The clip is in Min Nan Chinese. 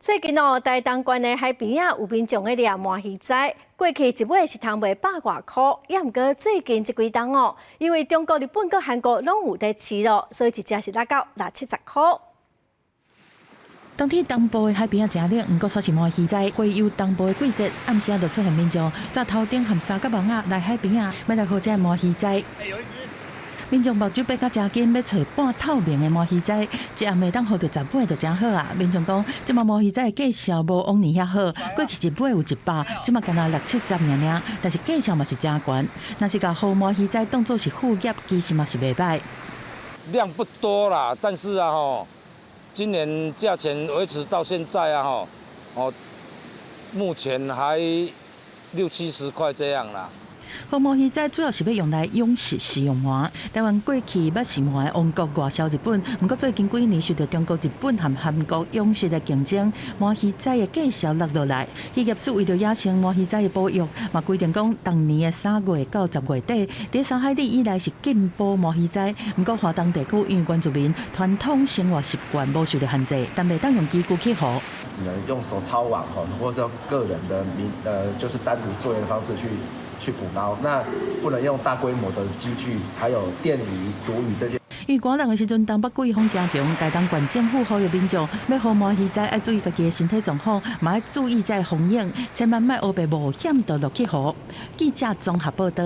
最近哦，台東縣的海邊仔有民眾咧掠鰻魚仔，過去一尾是通賣百外箍，也毋過最近這幾冬哦，因為中國、日本佮韓國攏有佇飼咯，所以一隻是落到六七十箍。冬天東部的海邊仔誠冷，毋過煞是鰻魚仔洄游東部的季節，暗時就出現民眾紮頭頂和三角網仔來海邊仔，欲來捕這鰻魚仔。民眾目睭閉甲誠緊，欲揣半透明的鰻魚仔，一暗會當捕著十尾就誠好啊！民眾講，這馬鰻魚仔的價數無往年遐好，過去一尾有100，這馬干焦六七十爾爾，但是價數嘛是誠懸。若是共捕鰻魚仔當做是副業，其實嘛是袂䆀。量不多啦，但是啊吼，今年價錢維持到現在啊吼，哦，目前還六七十塊這樣啦。捕鰻魚仔主要是欲用來養殖食用鰻。台灣過去捌是鰻的王國外銷日本，毋過最近幾年受著中國、日本和韓國養殖的競爭，鰻魚仔的價數落落來。漁業署為著野生鰻魚仔的保育，嘛規定講，逐年的3月到10月底，佇3海里以內是禁捕鰻魚仔。毋過華東地區因為原住民傳統生活習慣無受著限制，但袂當用機具去捕。只能用手抄網吼，或者用個人的名，就是單獨作業的方式去捕撈，那不能用大規模的機具，還有電魚、毒魚這些。因為寒冷的時陣，東北季風誠強，台東縣政府呼籲民眾欲捕鰻魚仔，愛注意家己的身體狀況，嘛愛注意這個風險，千萬莫烏白冒險就落去湖。記者綜合報導。